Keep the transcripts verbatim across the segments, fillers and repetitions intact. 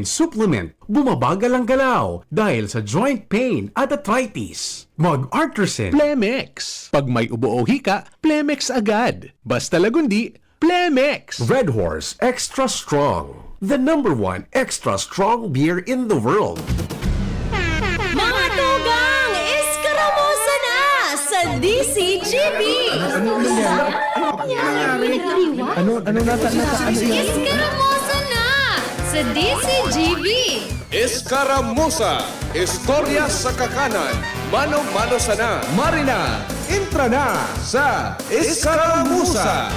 Supplement, bumabagal ang galaw dahil sa joint pain at arthritis. Mag-Artresin. Plemex. Pag may ubo o hika, Plemex agad. Basta Lagundi, Plemex. Red Horse Extra Strong, the number one extra strong beer in the world. Mga tugang, eskaramusa na sa D C G B! Ano, ano nata, nata, ano yan? Eskaramusa na sa D C G B! Eskaramusa, istorya sa kakanan, mano-mano sana. Marina, entra na sa Eskaramusa.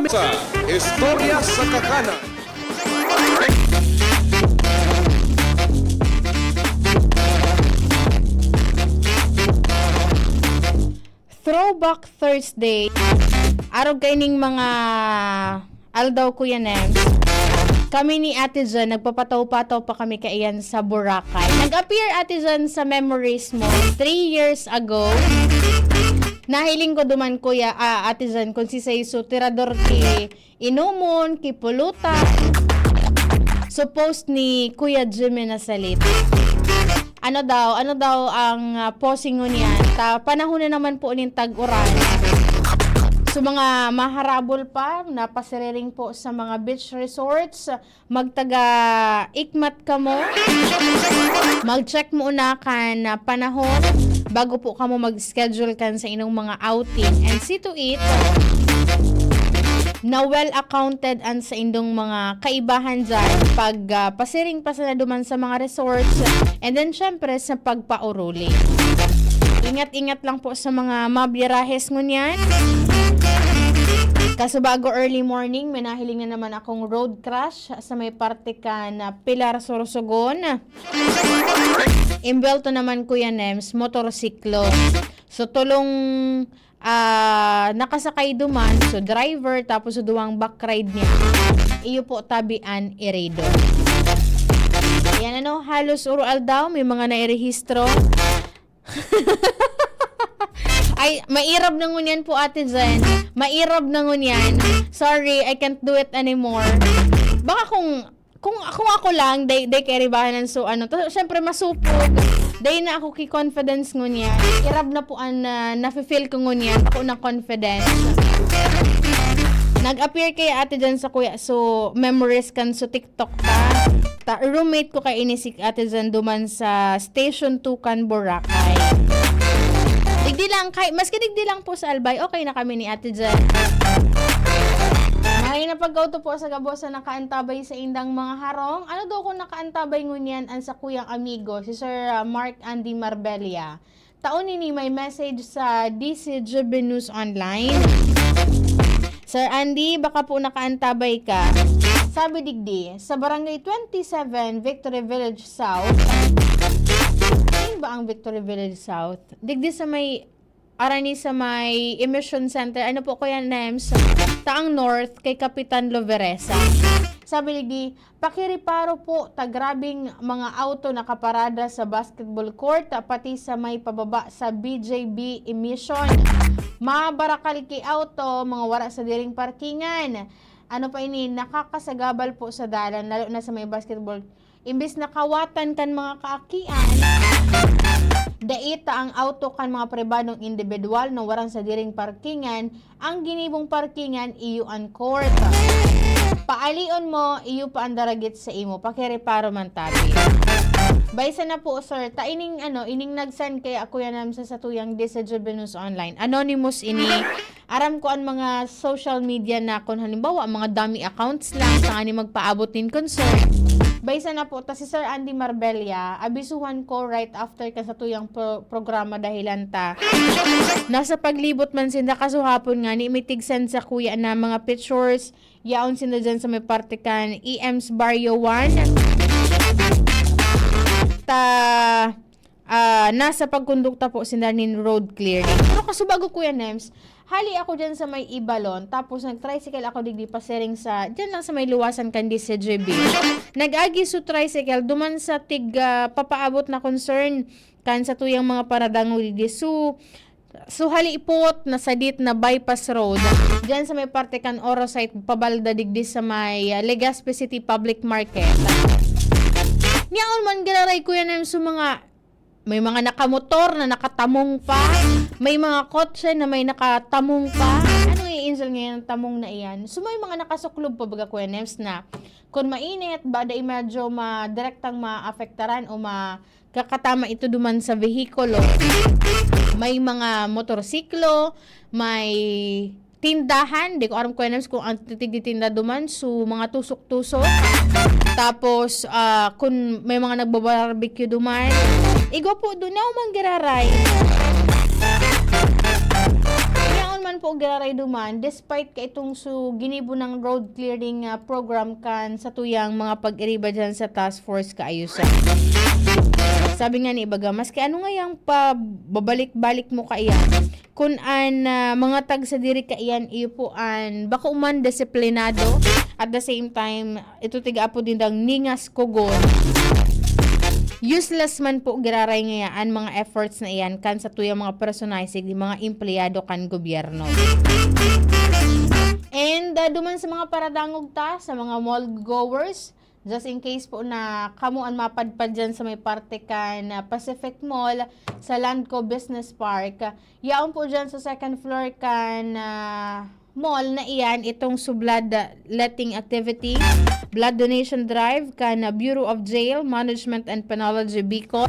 Sa istorya sa kakanan. Throwback Thursday. Arog kaining mga aldaw, Kuya Nems. Kami ni Ate Jen, nagpapataw-pataw pa kami kaiyan sa Boracay. Nag-appear, Ate Jen, sa memories mo three years ago. Nahiling ko duman, Kuya, ah, Ate Jen, kung si Seiso, tirador ki inomon, ki pulutan. So, post ni Kuya Jimmy Nasalita. Ano daw, ano daw ang, ah, posing ngunyan? Ta, panahon na naman po nin tag-uran. So, mga maharabol pa, napasiriring po sa mga beach resorts, magtaga-ikmat kamo. Mag-check muna kan, ah, panahon bago po kamo mag-schedule kan sa inyong mga outing. And see to it na well accounted an saindong mga kaibahan dyan pag, ah, pasiring pa sana duman sa mga resorts. And then, syempre, sa pagpauruli. Ingat-ingat lang po sa mga mabirahes ngunyan. Kasubago early morning, may nahiling na naman akong road crash sa may parte kan Pilar, Sorsogon. Imbwelto naman, Kuya Nems, motorsiklo. So, tulong, ah, nakasakay duman, so driver, tapos sa duwang back ride niya, iyo po tabi an irido. Ayan, ano, halos uro-aldaw, may mga nairehistro. Ay, mairab na ngunyan po, Ate Jen. Mairab na ngunyan. Sorry, I can't do it anymore. Baka kung, kung, kung ako lang, day, day kairibahan so, ano, to, syempre, masupog. Day na ako ki-confidence ngunyan. Irab na po an, ah, nafe-feel ko ngunyan. Ako na confidence. Nag-appear kay Ate Jen sa Kuya, so, memories kan so TikTok ta. Ta, roommate ko kay ini si Ate Jen duman sa Station two kan Boracay. Digdi lang, kay, maski digdi lang po sa Albay, okay na kami ni Ate Jen. Maray na pagkauto po sa gabo sa nakaantabay sa indang mga harong. Ano daw kung nakaantabay ngunyan an sakuyang amigo, si Sir, ah, Mark Andy Marbella? Tao nini may message sa D C G B News Online. Sir Andy, baka po nakaantabay ka. Sabi digdi, sa Barangay twenty-seven, Victory Village South. Saan ba ang Victory Village South? Digdi sa may, arani sa may Emission Center. Ano po, Kuya Nems? Taang North, kay Kapitan Loveresa. Sabi digdi, Pakireparo po ta grabeng mga auto nakaparada sa basketball court, pati sa may pababa sa B J B Emission. Mabarakal ki auto, mga wara sa diring parkingan. Ano pa ini, nakakasagabal po sa dalan, lalo na sa may basketball. Imbis na kawatan kan mga kaakian, dai ta ang auto kan mga pribadong indibidwal na waran sa diring parkingan, ang ginibong parkingan iyo an court. Paalion mo, iyo pa an daragit sa imo. Pakireparo man tabi. Bay sana po, sir. Ta ining, ano, ining nag-send kay Kuya Nam sa satuyang Disadyo Venus Online. Anonymous ini. Aram ko an mga social media na kun halimbawa, mga dummy accounts lang, tanganing magpaabot nin concern. Bay sana po, ta si Sir Andy Marbella, abisuhan ko right after kan satuyang pro-, programa dahilan ta nasa paglibot man sinda, kasuhapon ngani may tig-send sa kuya na mga pictures, yaon sinda dyan sa may parte kan E M's Barrio one. Ta, ah, nasa pagkondukta po sinda nin road clearing. Pero kasubago, Kuya Nems, hali ako dyan sa may Ibalon, tapos nag-tricycle ako digdi pasiring sa, dyan lang sa may luwasan kan D C G B. Nag-agi so tricycle, duman sa tig, ah, papaabot na concern kan satuyang mga paradangog digdi. So, So, halipot na sadit na bypass road, diyan sa may parte kan Orosite, pabalda digdi sa may, ah, Legazpi City Public Market. Niyaon man giraray, Kuya Nem, sa mga, may mga nakamotor na nakatamong pa, may mga kotse na may nakatamong pa. Ano i-insult ngayon ang tamong na iyan? So, may mga nakasuklob pa baga, Kuya Nems, na kung mainit, ba, dai medyo ma-, direktang maapektaran o ma-, kakatama ito duman sa vehikulo. May mga motorsiklo, may tindahan, di ko aram, Kuya Nems, kung ang titigtitinda duman, so, mga tusok-tusok. Tapos, ah, kung may mga nagbabarbecue duman, igwa po doon, yaon man giraray. Yaon man po giraray duman, despite ka itong so ginibo ng road clearing, ah, program kan sa tuyang mga pag-iriba dyan sa task force kaayusan. Sabi nga ni ibaga, maski ano nga yung pababalik-balik mo kaiyan, kun an, ah, mga tag sa diri kaiyan, iyo po an bako man disiplinado, at the same time, ito tiga apo din dang ningas kogon. Useless man po giraray ngaya an mga efforts na iyan kan sa tuyang mga personahe, sigdi mga empleyado kan gobyerno. And, ah, duman sa mga paradangog ta, sa mga mall goers, just in case po na kamo an mapadpad dyan sa may parte kan, ah, Pacific Mall, sa Landco Business Park, yaon po dyan sa second floor kan, ah, mall na iyan itong so blood, ah, letting activity, blood donation drive kan, ah, Bureau of Jail Management and Penology Bicol.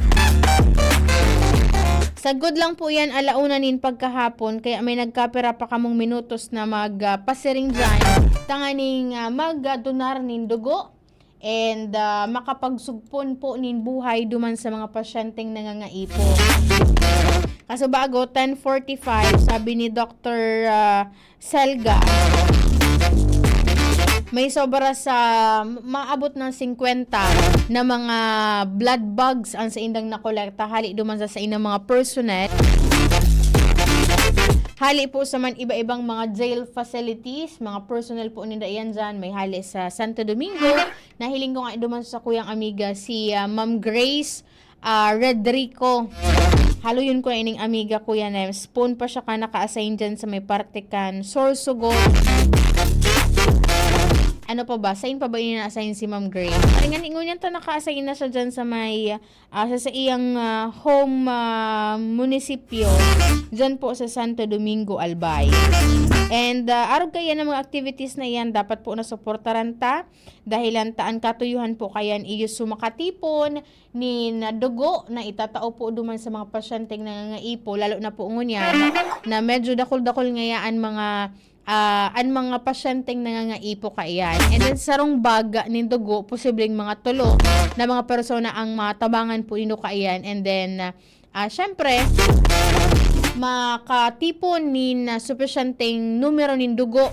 Sagod lang po yan, ala una nin pagkahapon, kaya may nagkapira pa kamong minutos na mag, ah, pasiring dyan, tanganing, ah, mag, ah, donar nin dugo and, ah, makapagsugpon po nin buhay duman sa mga pasyenteng nangangaipo. Kaso bago, ten forty-five, sabi ni Doktor, ah, Selga, may sobra sa maabot ng singkwenta na mga blood bags ang saindang nakolekta hali duman sa saindang mga personnel. Hali po sa man iba-ibang mga jail facilities, mga personnel po ninda iyan dyan. May hali sa Santo Domingo. Nahiling ko nga duman sa kuyang amiga, si, ah, Ma'am Grace, ah, Redrico. Haloyon ko na ining amiga, Kuya Nems. Poon pa siya ka naka-assign dyan sa may parte kan Sorsogon. Ano pa ba? Sain pa ba ini na-assign si Ma'am Grace? Ay, nga, ngunyan ta naka-assign na siya dyan sa may, ah, sa, sa iyang, ah, home, ah, munisipyo, dyan po sa Santo Domingo, Albay. And, ah, arog kaya ng mga activities na iyan, dapat po nasuportaran ta. Dahilan ta an katuyuhan po kayan iyo sumakatipon nin dugo na itatao po duman sa mga pasyenteng nangangaipo, lalo na po ngunyan na medyo dakul-dakul ngaya an mga, ah, an mga pasyenteng nangangaipo kaiyan. And then, sarong bag nin dugo, posibleng mga tulo na mga persona ang matabangan po nindo kaiyan. And then, ah, syempre, makatipon nin, ah, supisyenteng numero nin dugo.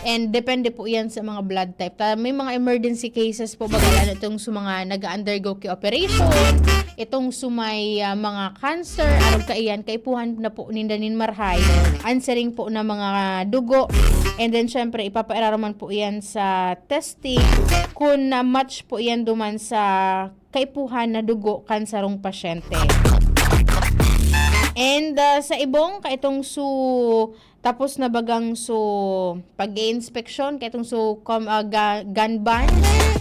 And depende po yan sa mga blood type. Ta-, may mga emergency cases po, baga, lalo itong sa mga nag-undergo ki operation, itong sa may, ah, mga cancer, arog kaiyan, kaipuhan na po ninda nin marhay an siring po na mga dugo. And then, syempre, ipapairaruman po yan sa testing kung na-match po yan duman sa kaipuhan na dugo kan sarong pasyente. And, ah, sa ibong, kaitong su-, tapos na bagang su-, pag-iinspeksyon, kaitong su-, com-, ah, ga-, gun ban,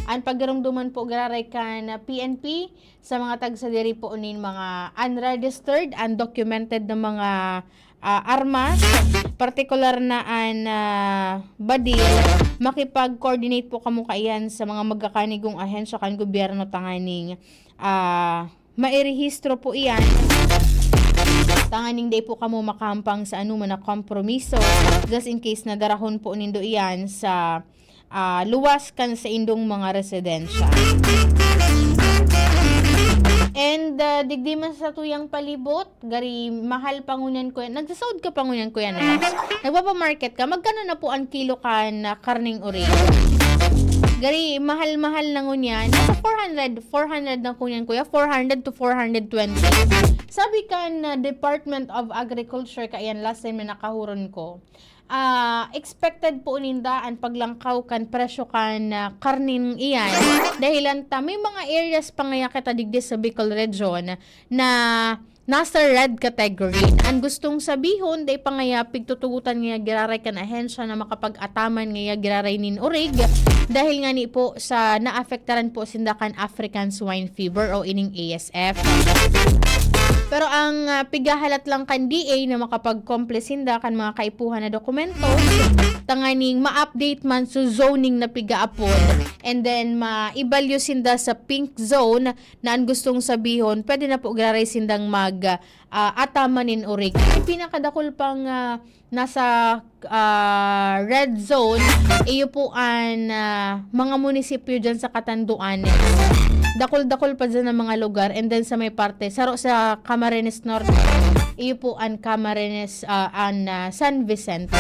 an pagdurumduman po giraray kan P N P sa mga tagsadiri po nin mga unregistered, undocumented na mga ah, armas, partikular na an, ah, badil, makipag-coordinate po kamo kaiyan sa mga magkakanigong ahensya kan gobyerno tanganing, ah, mairehistro po iyan. Tanganing dai po kamo makahampang sa anoman na kompromiso, just in case na darahon po nindo iyan sa ah, luwas kan saindong mga residensya. And, ah, digdi man sa tuyang palibot, gari mahal pa ngunyan, Kuya. Nagsasaod ka pa ngunyan, Kuya Nels? Nagpapamarket ka, magkano na po ang kilo kan, ah, karneng orig? Gari mahal-mahal na ngunyan. Nasa four hundred, four hundred na ngunyan, Kuya. Four hundred to four hundred twenty. Sabi kan, ah, Department of Agriculture, kaiyan last time na nakahuron ko, ah, expected po ninda an paglangkaw kan presyo kan, ah, karneng iyan. Dahilan ta, may mga areas pa ngaya kita digdi sa Bicol Region na nasa red category. An gustong sabihon, dai pa ngaya pigtutugotan ngaya giraray kan ahensya na makapag-ataman ngaya giraray nin orig dahil ngani po sa naapektaran po sinda kan African Swine Fever o ining A S F. Pero ang, ah, pigahalat lang kan D A na makapag-comply sinda kan mga kaipuhan na dokumento tanganing ma-update man sa zoning na pigaapod, and then maibalyo sinda sa pink zone na an gustong sabihon, pwede na po giraray sindang mag, ah, ataman nin orig. Ang pinakadakul pang, ah, nasa, ah, red zone, iyo po an, ah, mga munisipyo dyan sa Catanduanes. Dakul-dakul pa dyan ang mga lugar. And then sa may parte, saro sa Camarines Norte, iyo po an Camarines, ah, an, ah, San Vicente.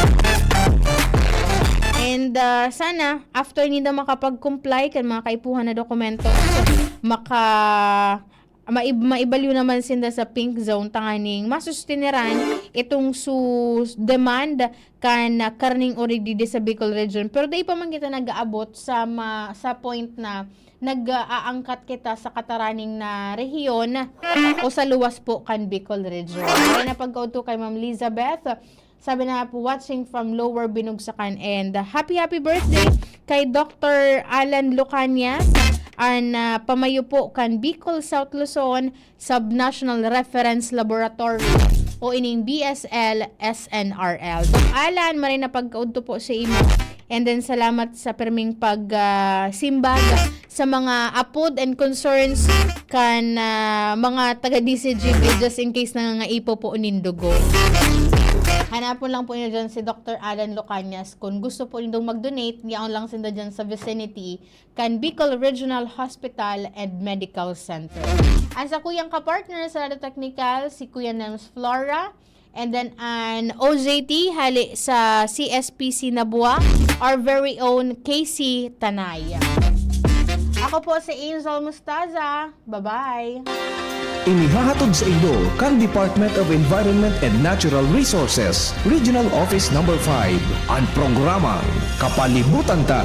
And, ah, sana, after ninda makapag-comply kan mga kaipuhan na dokumento, maka-, maib-, maibalyo naman sinda sa pink zone tanganing masustineran itong su-, demand kan, ah, karning orig digdi sa Bicol Region. Pero dai pa man kita nag-aabot sa ma-, sa point na nag-aangkat kita sa kataraning na rehiyon o sa luwas po kan Bicol Region. Kaya na pagkaudto kay Ma'am Elizabeth, sabi na po, "Watching from Lower Binugsakan," and, uh, happy, happy birthday kay Doctor Alan Lucanias, an, uh, pamayo po kan Bicol South Luzon Sub-National Reference Laboratory o ining B S L S N R L. Doc Alan, maray na pagkaudto po sa imo. And then, salamat sa perming pag, ah, simbag sa mga apod and concerns kan, ah, mga taga D C G P, just in case nangangaipo po nin dugo. Hanapon lang po niyo dyan si Doctor Alan Lucanias. Kung gusto po nindong mag-donate, yaon lang sinda dyan sa vicinity kan Bicol Regional Hospital and Medical Center. Ang sakuyang kapartner sa Radyo Technical, si Kuya Nems Flora, and then an O J T hali sa C S P C Nabua, our very own K C Tanay. Ako po si Angel Mustaza. Bye-bye. Inihahatod sa indo kan Department of Environment and Natural Resources, Regional Office Number five, an programang Kapalibutan Ta.